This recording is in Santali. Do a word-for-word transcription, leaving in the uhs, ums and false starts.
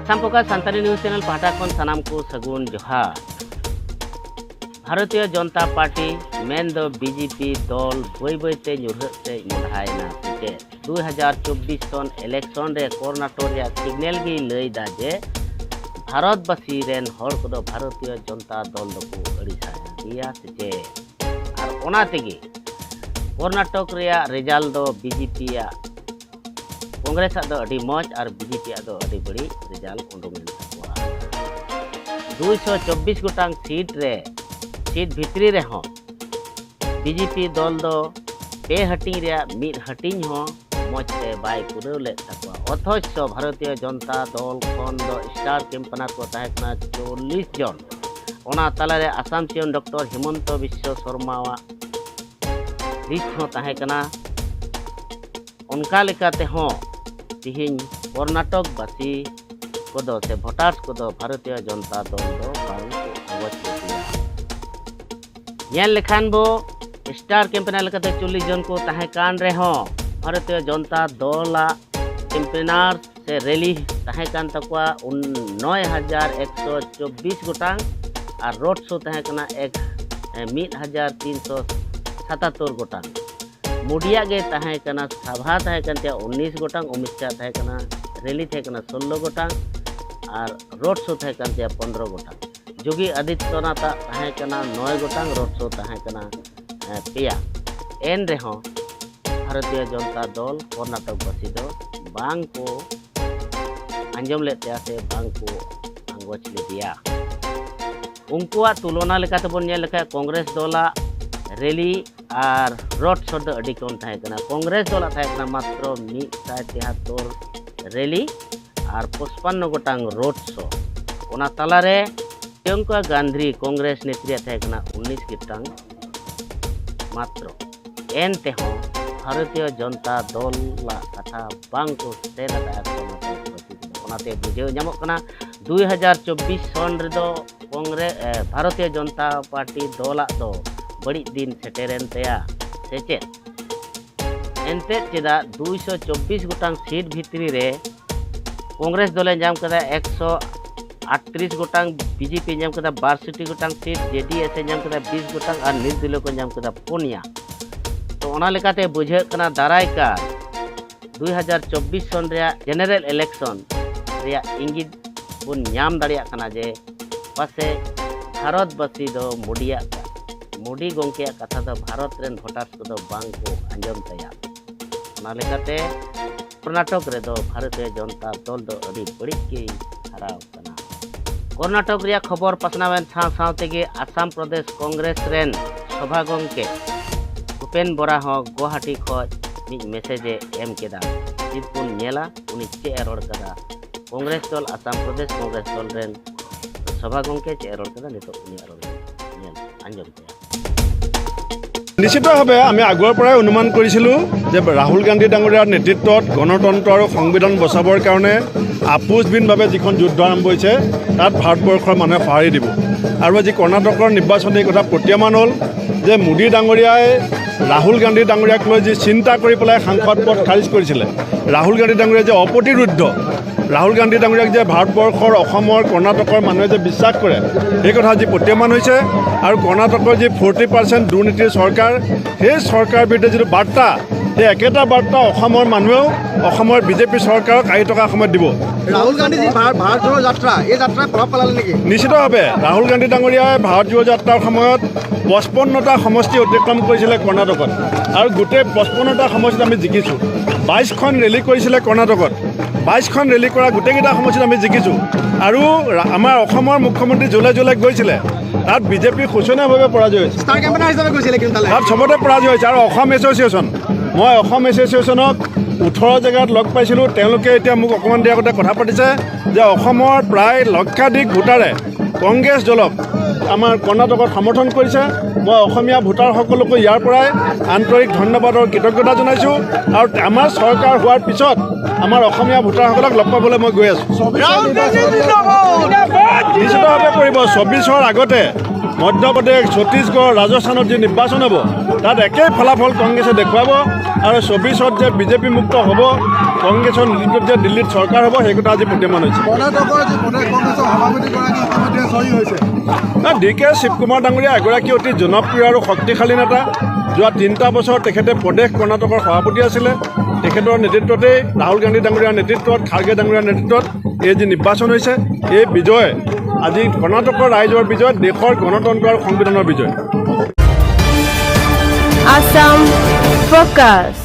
ᱟᱥᱟᱢ ᱯᱚᱠᱟ ᱥᱟᱱᱛᱟᱲᱤ ᱱᱤᱭᱩᱡᱽ ᱪᱮᱱᱮᱞ ᱯᱟᱦᱴᱟ ᱠᱷᱚᱱ ᱥᱟᱱᱟᱢ ᱠᱚ ᱥᱟᱹᱜᱩᱱ ᱡᱚᱦᱟᱨ᱾ ᱵᱷᱟᱨᱚᱛᱤᱭᱚ ᱡᱚᱱᱚᱛᱟ ᱯᱟᱨᱴᱤ ᱢᱮᱱᱫᱚ ᱵᱤᱡᱮᱯᱤ ᱫᱚᱞ ᱵᱟᱹᱭ ᱵᱟᱹᱭᱛᱮ ᱧᱩᱨᱦᱟᱹᱜ ᱥᱮᱫ ᱢᱚᱦᱰᱟᱭᱮᱱᱟ ᱥᱮ ᱪᱮᱫ? ᱫᱩ ᱦᱟᱡᱟᱨ ᱪᱚᱵᱵᱤᱥ ᱥᱚᱱ ᱤᱞᱮᱠᱥᱚᱱ ᱨᱮ ᱠᱚᱨᱱᱟᱴᱚᱠ ᱨᱮᱭᱟᱜ ᱥᱤᱜᱽᱱᱮᱞ ᱜᱮᱭ ᱞᱟᱹᱭ ᱮᱫᱟ ᱡᱮ ᱵᱷᱟᱨᱚᱛᱵᱟᱹᱥᱤ ᱨᱮᱱ ᱦᱚᱲ ᱠᱚᱫᱚ ᱵᱷᱟᱨᱚᱛᱤᱭᱚ ᱡᱚᱱᱚᱛᱟ ᱫᱚᱞ ᱫᱚᱠᱚ ᱟᱹᱲᱤᱥ ᱟᱠᱟᱱ ᱜᱮᱭᱟ ᱥᱮ ᱪᱮᱫ? ᱟᱨ ᱚᱱᱟ ᱛᱮᱜᱮ ᱠᱚᱨᱱᱟᱴᱚᱠ ᱨᱮᱭᱟᱜ ᱨᱮᱡᱟᱞᱴ ᱫᱚ ᱵᱤᱡᱮᱯᱤ ᱭᱟᱜ, ᱠᱚᱝᱜᱨᱮᱥ ᱟᱜ ᱫᱚ ᱟᱹᱰᱤ ᱢᱚᱡᱽ ᱟᱨ ᱵᱤᱡᱮᱯᱤ ᱟᱜ ᱫᱚ ᱟᱹᱰᱤ ᱵᱟᱹᱲᱤᱡ ᱨᱮᱡᱟᱞᱴ ᱩᱰᱩᱝ ᱮᱱ ᱛᱟᱠᱚᱣᱟ᱾ ᱫᱩᱭᱥᱚ ᱪᱚᱵᱵᱤᱥ ᱜᱚᱴᱟᱝ ᱥᱤᱴ ᱨᱮ, ᱥᱤᱴ ᱵᱷᱤᱛᱨᱤ ᱨᱮᱦᱚᱸ ᱵᱤᱡᱮᱯᱤ ᱫᱚᱞ ᱫᱚ ᱯᱮ ᱦᱟᱹᱴᱤᱧ ᱨᱮᱭᱟᱜ ᱢᱤᱫ ᱦᱟᱹᱴᱤᱧ ᱦᱚᱸ ᱢᱚᱡᱽ ᱛᱮ ᱵᱟᱭ ᱯᱩᱨᱟᱹᱣ ᱞᱮᱫ ᱛᱟᱠᱚᱣᱟ᱾ ᱚᱛᱷᱚᱪᱚ ᱵᱷᱟᱨᱚᱛᱤᱭᱚ ᱡᱚᱱᱚᱛᱟ ᱫᱚᱞ ᱠᱷᱚᱱ ᱫᱚ ᱥᱴᱟᱨ ᱠᱮᱢᱯᱮᱱᱟᱨ ᱠᱚ ᱛᱟᱦᱮᱸ ᱠᱟᱱᱟ ᱪᱚᱞᱞᱤᱥ ᱡᱚᱱ᱾ ᱚᱱᱟ ᱛᱟᱞᱟᱨᱮ ᱟᱥᱟᱢ ᱪᱤᱭᱚᱱ ᱰᱚᱠᱴᱚᱨ ᱦᱤᱢᱚᱱᱛᱚ ᱵᱤᱥᱥᱚ ᱥᱚᱨᱢᱟᱣᱟᱜ ᱞᱤᱥᱴ ᱦᱚᱸ ᱛᱟᱦᱮᱸ ᱠᱟᱱᱟ᱾ ᱚᱱᱠᱟ ᱞᱮᱠᱟ ᱛᱮᱦᱚᱸ ᱛᱤᱦᱤᱧ ᱠᱚᱨᱱᱟᱴᱚᱠ ᱵᱟᱥᱤ ᱠᱚᱫᱚ ᱥᱮ ᱵᱷᱳᱴᱟᱨᱥ ᱠᱚᱫᱚ ᱵᱷᱟᱨᱚᱛᱤᱭᱚ ᱡᱚᱱᱚᱛᱟ ᱫᱚᱞ ᱫᱚ ᱵᱟᱝ ᱠᱚ ᱟᱸᱜᱚᱪ ᱞᱮᱫᱮᱭᱟ᱾ ᱧᱮᱞ ᱞᱮᱠᱷᱟᱱ ᱵᱚ, ᱥᱴᱟᱨ ᱠᱮᱢᱯᱮᱱᱟᱨ ᱞᱮᱠᱟᱛᱮ ᱪᱚᱞᱞᱤᱥ ᱡᱚᱱ ᱠᱚ ᱛᱟᱦᱮᱸ ᱠᱟᱱ ᱨᱮᱦᱚᱸ ᱵᱷᱟᱨᱚᱛᱤᱭᱚ ᱡᱚᱱᱚᱛᱟ ᱫᱚᱞᱟᱜ ᱠᱮᱢᱯᱮᱱᱟᱨ ᱥᱮ ᱨᱮᱞᱤ ᱛᱟᱦᱮᱸ ᱠᱟᱱ ᱛᱟᱠᱚᱣᱟ ᱩᱱ ᱱᱚᱭ ᱦᱟᱡᱟᱨ ᱮᱠᱥᱚ ᱪᱚᱵᱵᱤᱥ ᱜᱚᱴᱟᱝ ᱟᱨ ᱨᱳᱰ ᱥᱳ ᱛᱟᱦᱮᱸ ᱠᱟᱱᱟ ᱮᱠ ᱢᱤᱫ ᱦᱟᱡᱟᱨ ᱛᱤᱱᱥᱚ ᱥᱟᱛᱟᱛᱛᱳᱨ ᱜᱚᱴᱟᱝ᱾ ᱢᱳᱰᱤᱭᱟᱜ ᱜᱮ ᱛᱟᱦᱮᱸ ᱠᱟᱱᱟ, ᱥᱟᱵᱷᱟ ᱛᱟᱦᱮᱸ ᱠᱟᱱ ᱛᱟᱭᱟ ᱩᱱᱤᱥ ᱜᱚᱴᱟᱝ, ᱚᱢᱤᱛ ᱥᱟᱦ ᱛᱟᱦᱮᱸ ᱠᱟᱱᱟ, ᱨᱮᱞᱤ ᱛᱟᱦᱮᱸ ᱠᱟᱱᱟ ᱥᱳᱞᱞᱳ ᱜᱚᱴᱟᱝ ᱟᱨ ᱨᱳᱰ ᱥᱳ ᱛᱟᱦᱮᱸ ᱠᱟᱱ ᱛᱟᱭᱟ ᱯᱚᱱᱨᱚ ᱜᱚᱴᱟᱝ᱾ ᱡᱳᱜᱤ ᱟᱫᱤᱛᱭᱚᱱᱟᱛᱷ ᱟᱜ ᱛᱟᱦᱮᱸ ᱠᱟᱱᱟ ᱱᱚᱭ ᱜᱚᱴᱟᱝ, ᱨᱳᱰ ᱥᱳ ᱛᱟᱦᱮᱸ ᱠᱟᱱᱟ ᱮ, ᱯᱮᱭᱟ᱾ ᱮᱱ ᱨᱮᱦᱚᱸ ᱵᱷᱟᱨᱚᱛᱤᱭᱚ ᱡᱚᱱᱚᱛᱟ ᱫᱚᱞ ᱠᱚᱨᱱᱟᱴᱚᱠ ᱵᱟᱥᱤ ᱫᱚ ᱵᱟᱝ ᱠᱚ ᱟᱸᱡᱚᱢ ᱞᱮᱫ ᱛᱟᱭᱟ ᱥᱮ ᱵᱟᱝ ᱠᱚ ᱟᱸᱜᱚᱪ ᱞᱮᱫᱮᱭᱟ᱾ ᱩᱱᱠᱩᱣᱟᱜ ᱛᱩᱞᱚᱱᱟ ᱞᱮᱠᱟᱛᱮ ᱵᱚᱱ ᱧᱮᱞ ᱞᱮᱠᱷᱟᱱ ᱠᱚᱝᱜᱨᱮᱥ ᱫᱚᱞᱟᱜ ᱨᱮᱞᱤ ᱟᱨ ᱨᱳᱰ ᱥᱳ ᱫᱚ ᱟᱹᱰᱤ ᱠᱚᱢ ᱛᱟᱦᱮᱸ ᱠᱟᱱᱟ᱾ ᱠᱚᱝᱜᱨᱮᱥ ᱫᱚᱞᱟᱜ ᱛᱟᱦᱮᱸ ᱠᱟᱱᱟ ᱢᱟᱛᱨᱚ ᱢᱤᱫ ᱥᱟᱭ ᱛᱮᱦᱟᱛᱛᱳᱨ ᱨᱮᱞᱤ ᱟᱨ ᱯᱚᱪᱯᱟᱱᱱᱚ ᱜᱚᱴᱟᱝ ᱨᱳᱰ ᱥᱳ᱾ ᱚᱱᱟ ᱛᱟᱞᱟᱨᱮ ᱯᱨᱤᱭᱚᱝᱠᱟ ᱜᱟᱱᱫᱷᱤ ᱠᱚᱝᱜᱨᱮᱥ ᱱᱮᱛᱨᱤᱭᱟᱜ ᱛᱟᱦᱮᱸ ᱠᱟᱱᱟ ᱩᱱᱤᱥ ᱜᱚᱴᱟᱝ ᱢᱟᱛᱨᱚ᱾ ᱮᱱ ᱛᱮᱦᱚᱸ ᱵᱷᱟᱨᱚᱛᱤᱭᱚ ᱡᱚᱱᱚᱛᱟ ᱫᱚᱞᱟᱜ ᱠᱟᱛᱷᱟ ᱵᱟᱝ ᱠᱚ ᱥᱮᱱ ᱟᱠᱟᱫᱼᱟ ᱠᱚᱨᱱᱟᱴᱚᱠ ᱵᱟᱹᱥᱤ ᱠᱚᱫᱚ᱾ ᱚᱱᱟᱛᱮ ᱵᱩᱡᱷᱟᱹᱣ ᱧᱟᱢᱚᱜ ᱠᱟᱱᱟ ᱫᱩᱭ ᱦᱟᱡᱟᱨ ᱪᱚᱵᱵᱤᱥ ᱥᱚᱱ ᱨᱮᱫᱚ ᱠᱚᱝᱜᱨᱮᱥ, ᱮ, ᱵᱷᱟᱨᱚᱛᱤᱭᱚ ᱡᱚᱱᱚᱛᱟ ᱯᱟᱨᱴᱤ ᱫᱚᱞᱟᱜ ᱫᱚ ᱵᱟᱹᱲᱤᱡ ᱫᱤᱱ ᱥᱮᱴᱮᱨᱮᱱ ᱛᱟᱭᱟ ᱥᱮ ᱪᱮᱫ? ᱮᱱᱛᱮᱫ ᱪᱮᱫᱟᱜ ᱫᱩᱭᱥᱚ ᱪᱚᱵᱵᱤᱥ ᱜᱚᱴᱟᱝ ᱥᱤᱴ ᱵᱷᱤᱛᱨᱤ ᱨᱮ ᱠᱚᱝᱜᱨᱮᱥ ᱫᱚᱞᱮ ᱧᱟᱢ ᱠᱮᱫᱟ ᱮᱠᱥᱚ ᱟᱴᱛᱨᱤᱥ ᱜᱚᱴᱟᱝ, ᱵᱤᱡᱮᱯᱤ ᱧᱟᱢ ᱠᱮᱫᱟ ᱵᱟᱨᱥᱚᱴᱤ ᱜᱚᱴᱟᱝ ᱥᱤᱴ, ᱡᱮᱰᱤᱮᱥ ᱮ ᱧᱟᱢ ᱠᱮᱫᱟ ᱵᱤᱥ ᱜᱚᱴᱟᱝ ᱟᱨ ᱱᱤᱨᱫᱚᱞᱤᱭᱚ ᱠᱚ ᱧᱟᱢ ᱠᱮᱫᱟ ᱯᱩᱱᱭᱟ᱾ ᱛᱚ, ᱚᱱᱟ ᱞᱮᱠᱟᱛᱮ ᱵᱩᱡᱷᱟᱹᱜ ᱠᱟᱱᱟ, ᱫᱟᱨᱟᱭ ᱠᱟᱱ ᱫᱩ ᱦᱟᱡᱟᱨ ᱪᱚᱵᱵᱤᱥ ᱥᱚᱱ ᱨᱮᱭᱟᱜ ᱡᱮᱱᱟᱨᱮᱞ ᱤᱞᱮᱠᱥᱚᱱ ᱨᱮᱭᱟᱜ ᱤᱝᱜᱤᱛ ᱵᱚᱱ ᱧᱟᱢ ᱫᱟᱲᱮᱭᱟᱜ ᱠᱟᱱᱟ ᱡᱮ ᱯᱟᱥᱮᱡ ᱵᱷᱟᱨᱚᱛᱵᱟᱹᱥᱤ ᱫᱚ ᱢᱳᱰᱤᱭᱟᱜ, ᱢᱳᱰᱤ ᱜᱚᱢᱠᱮᱭᱟᱜ ᱠᱟᱛᱷᱟ ᱫᱚ ᱵᱷᱟᱨᱚᱛ ᱨᱮᱱ ᱵᱷᱳᱴᱟᱨᱥ ᱠᱚᱫᱚ ᱵᱟᱝ ᱠᱚ ᱟᱸᱡᱚᱢ ᱛᱟᱭᱟ᱾ ᱚᱱᱟ ᱞᱮᱠᱟᱛᱮ ᱠᱚᱨᱱᱟᱴᱚᱠ ᱨᱮᱫᱚ ᱵᱷᱟᱨᱚᱛᱤᱭᱚ ᱡᱚᱱᱚᱛᱟ ᱫᱚᱞ ᱫᱚ ᱟᱹᱰᱤ ᱵᱟᱹᱲᱤᱡ ᱜᱮᱭ ᱦᱟᱨᱟᱣ ᱠᱟᱱᱟ᱾ ᱠᱚᱨᱱᱟᱴᱚᱠ ᱨᱮᱭᱟᱜ ᱠᱷᱚᱵᱚᱨ ᱯᱟᱥᱱᱟᱣᱮᱱ ᱥᱟᱶ ᱥᱟᱶ ᱛᱮᱜᱮ ᱟᱥᱟᱢ ᱯᱨᱚᱫᱮᱥ ᱠᱚᱝᱜᱨᱮᱥ ᱨᱮᱱ ᱥᱚᱵᱷᱟ ᱜᱚᱢᱠᱮ ᱵᱷᱩᱯᱮᱱ ᱵᱚᱨᱟ ᱦᱚᱸ ᱜᱩᱣᱟᱦᱟᱴᱤ ᱠᱷᱚᱱ ᱢᱤᱫ ᱢᱮᱥᱮᱡᱽ ᱮ ᱮᱢ ᱠᱮᱫᱟ᱾ ᱱᱤᱛ ᱵᱚᱱ ᱧᱮᱞᱟ ᱩᱱᱤ ᱪᱮᱫ ᱮ ᱨᱚᱲ ᱠᱟᱫᱟ᱾ ᱠᱚᱝᱜᱨᱮᱥ ᱫᱚᱞ, ᱟᱥᱟᱢ ᱯᱨᱚᱫᱮᱥ ᱠᱚᱝᱜᱨᱮᱥ ᱫᱚᱞ ᱨᱮᱱ ᱥᱚᱵᱷᱟ ᱜᱚᱢᱠᱮ ᱪᱮᱫ ᱮ ᱨᱚᱲ ᱠᱟᱫᱟ, ᱱᱤᱛᱚᱜ ᱩᱱᱤᱭᱟᱜ ᱨᱚᱲ ᱧᱮᱞ ᱟᱸᱡᱚᱢ ᱠᱮᱫᱟ᱾ নিশ্চিতভাৱে আমি আগৰ পৰাই অনুমান কৰিছিলোঁ যে ৰাহুল গান্ধী ডাঙৰীয়াৰ নেতৃত্বত গণতন্ত্ৰ আৰু সংবিধান বচাবৰ কাৰণে আপোচবিহীনভাৱে যিখন যুদ্ধ আৰম্ভ হৈছে, তাত ভাৰতবৰ্ষৰ মানুহে সঁহাৰি দিব। আৰু আজি কৰ্ণাটকৰ নিৰ্বাচনে এই কথা প্ৰতীয়মান হ'ল যে মোদী ডাঙৰীয়াই ৰাহুল গান্ধী ডাঙৰীয়াক লৈ যি চিন্তা কৰি পেলাই সাংসদ পদ খাৰিজ কৰিছিলে, ৰাহুল গান্ধী ডাঙৰীয়া যে অপ্ৰতিৰোধ্য, ৰাহুল গান্ধী ডাঙৰীয়াক যে ভাৰতবৰ্ষৰ, অসমৰ, কৰ্ণাটকৰ মানুহে যে বিশ্বাস কৰে, সেই কথা আজি প্ৰতীয়মান হৈছে। আৰু কৰ্ণাটকৰ যি ফৰ্টি পাৰ্চেণ্ট দুৰ্নীতিৰ চৰকাৰ, সেই চৰকাৰৰ বিৰুদ্ধে যিটো বাৰ্তা, সেই একেটা বাৰ্তা অসমৰ মানুহেও অসমৰ বিজেপি চৰকাৰক আহি থকা সময়ত দিব। ৰাহুল গান্ধী যি ভাৰ- ভাৰত জোড়ো যাত্ৰা, এই যাত্ৰাই প্ৰভাৱ পেলালে নেকি? নিশ্চিতভাৱে ৰাহুল গান্ধী ডাঙৰীয়াই ভাৰত জোড়ো যাত্ৰাৰ সময়ত পঁচপন্নটা সমষ্টি অতিক্ৰম কৰিছিলে কৰ্ণাটকত, আৰু গোটেই পঁচপন্নটা সমষ্টিত আমি জিকিছোঁ। বাইছখন ৰেলী কৰিছিলে কৰ্ণাটকত, বাইছখন ৰেলী কৰা গোটেইকেইটা সমষ্টিত আমি জিকিছোঁ। আৰু ৰা- আমাৰ অসমৰ মুখ্যমন্ত্ৰী য'লে য'লে গৈছিলে, তাত বিজেপি শোচনীয়ভাৱে পৰাজয় হৈছে। ষ্টাৰ কেম্পেইনাৰ হিচাপে গৈছিলে কিন্তু তালৈ। তাত চবতে পৰাজয় হৈছে। আৰু অসম এছ'চিয়েশ্যন, মই অসম এছ'চিয়েশ্যনক ওঠৰ জেগাত লগ পাইছিলোঁ। তেওঁলোকে এতিয়া মোক অকণমান দেৰি আগতে কথা পাতিছে যে অসমৰ প্ৰায় লক্ষাধিক ভোটাৰে কংগ্ৰেছ দলক আমাৰ কৰ্ণাটকত সমৰ্থন কৰিছে। মই অসমীয়া ভোটাৰসকলকো ইয়াৰ পৰাই আন্তৰিক ধন্যবাদ আৰু কৃতজ্ঞতা জনাইছোঁ। আৰু আমাৰ চৰকাৰ হোৱাৰ পিছত আমাৰ অসমীয়া ভোটাৰসকলক লগ পাবলৈ মই গৈ আছোঁ। নিশ্চিতভাৱে পৰিব। চৌবিছৰ আগতে মধ্যপ্ৰদেশ, ছত্তীশগড়, ৰাজস্থানত যি নিৰ্বাচন হ'ব, তাত একেই ফলাফল কংগ্ৰেছে দেখুৱাব। আৰু চৌবিশত যে বিজেপি মুক্ত হ'ব, কংগ্ৰেছৰ নেতৃত্বত যে দিল্লীত চৰকাৰ হ'ব, সেই কথা আজি প্ৰতীয়মান হৈছে। কৰ্ণাটকৰ যি প্ৰদেশ কংগ্ৰেছৰ সভাপতিগৰাকী ইতিমধ্যে জয়ী হৈছে। না, ডি কে শিৱকুমাৰ ডাঙৰীয়া এগৰাকী অতি জনপ্ৰিয় আৰু শক্তিশালী নেতা। যোৱা তিনিটা বছৰ তেখেতে প্ৰদেশ কৰ্ণাটকৰ সভাপতি আছিলে। তেখেতৰ নেতৃত্বতেই, ৰাহুল গান্ধী ডাঙৰীয়াৰ নেতৃত্বত, খাৰ্গে ডাঙৰীয়াৰ নেতৃত্বত এই যি নিৰ্বাচন হৈছে, এই বিজয় আজি কৰ্ণাটকৰ ৰাইজৰ বিজয়, দেশৰ গণতন্ত্ৰ আৰু সংবিধানৰ বিজয়। Assam Focus.